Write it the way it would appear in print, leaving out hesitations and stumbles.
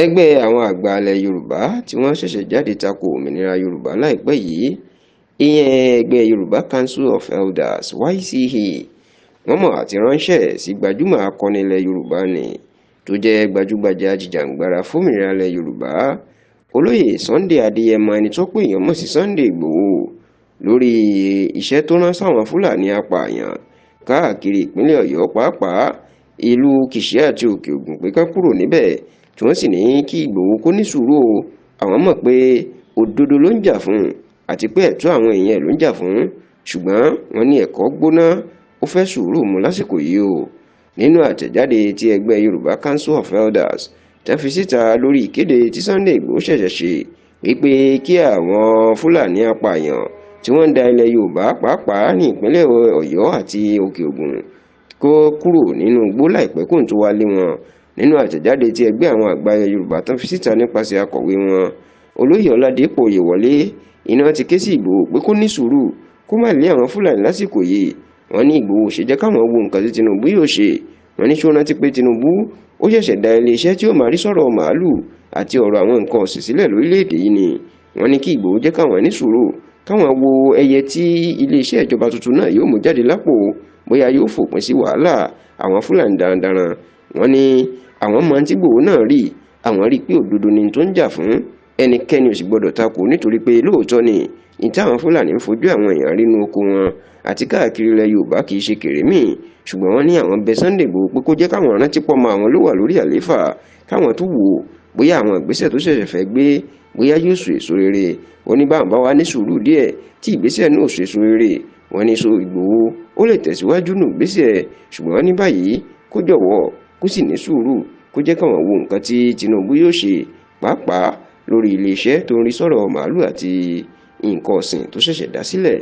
Ẹgbẹ́ àwọn àgbà ilẹ̀ Yorùbá tí wọ́n ṣẹ̀ṣẹ̀ jáde tako òmìnira Yorùbá láìpẹ́ yìí, ìyẹn ẹgbẹ́ Yorùbá Council of Elders (YCE), wọ́n mọ̀ àti ránṣẹ́ sí gbajúmọ̀ akọni ilẹ̀ Yorùbá ní tó jẹ́ gbajúgbajà ajìjàǹgbara fómìnira ilẹ̀ Yorùbá, Olóyè Sunday Adéyẹmọ, ẹni tó pé èèyàn mọ̀ sí Sunday Ìgbòho, lórí iṣẹ́ tó rán sáwọn Fúlàní apààyàn káàkiri ìpínlẹ̀ Ọ̀yọ́, pàápàá ìlú Kìṣí àti Òkè Ògùn, pé ká kúrò níbẹ̀, tí wọ́n sì ní kí Ìgbòho kó ní sùúrù o. Àwọn mọ̀ pé òdodo ló ń jà fún àti pé ẹ̀tọ́ àwọn èèyàn ló ń jà fún, ṣùgbọ́n wọ́n ní ẹ̀kọ́ gbóná, ó fẹ́ sùúrù mu lásìkò yìí o. Nínú àtẹ̀jáde tí ẹgbẹ́ Yorùbá Council of Elders tẹ́ fi síta lórí ìkéde tí Sunday Ìgbòho ṣẹ̀ṣẹ̀ ṣe wípé kí àwọn Fúlàní apààyàn tí wọ́n ń da ilẹ̀ Yorùbá, pàápàá ní ìpínlẹ̀ Ọ̀yọ́ àti Òkè Ògùn, kó kúrò nínú igbó láìpẹ́ kóun tó wá lé wọn. Nínú àtẹ̀jáde tí ẹgbẹ́ àwọn àgbà ilẹ̀ Yorùbá tán fi síta nípasẹ̀ akọ̀wé wọn, Olóyè Ọládépò Oyèwọlé, iná ti ké sí Ìgbòho pé kó ní sùúrù, kó má lé àwọn Fúlàní lásìkò yìí. Wọ́n ní Ìgbòho ṣe jẹ́ káwọn wo nǹkan tí Tinubu yóò ṣe. Wọ́n ní ṣó rántí pé Tinubu ó ṣẹ̀ṣẹ̀ dá iléeṣẹ́ tí ó máa rí sọ̀rọ̀ màálù àti ọ̀rọ̀ àwọn nǹkan ọ̀sìn sílẹ̀ lórílẹ̀‐èdè yìí ni. Wọ́n ní kí Ìgbòho jẹ́ káwọn ní sùúrù, káwọn wo ẹyẹ tí iléeṣẹ́ ìjọba tuntun náà yóò mú jáde lápò, bóyá yóò fòpin sí wàhálà àwọn Fúlàní darandaran. Wọ́n ní àwọn mọ tí Ìgbòho náà rí, àwọn rí i pé òdodo ni tó ń jà fún, ẹnikẹ́ni ò sì gbọ́dọ̀ takò, nítorí pé lóòótọ́ ni ìta àwọn Fúlàní ń fojú àwọn èèyàn rínú oko wọn àti káàkiri ilẹ̀ Yorùbá kì í ṣe kèrémì. Ṣùgbọ́n wọ́n ní àwọn bẹ Sunday Igboho pé kó jẹ́ káwọn rántí pọ̀ mọ́ àwọn ló wà lórí àlééfà, káwọn tó wò ó bóyá àwọn ìgbésẹ̀ tó ṣẹ̀ṣẹ̀ fẹ́ gbé bóyá yóò so èso rere. Ó ní báwọn bá wà ní sùúrù díẹ̀ tí ìgbésẹ̀ náà so èso rere, wọ́n ní so Ìgbòho ó lè tẹ̀síwájú nù ìgbésẹ̀. Ṣùgbọ́n wọ́n ní báyìí kó jọ̀wọ́, kó sì ní sùúrù, kó jẹ́ káwọn wo nǹkan tí Tinubu yóò ṣe, pàápàá lórí iléeṣẹ́ tó ń rí sọ̀rọ̀ màálù àti nǹkan ọ̀sìn tó ṣẹ̀ṣẹ̀ dá sílẹ̀.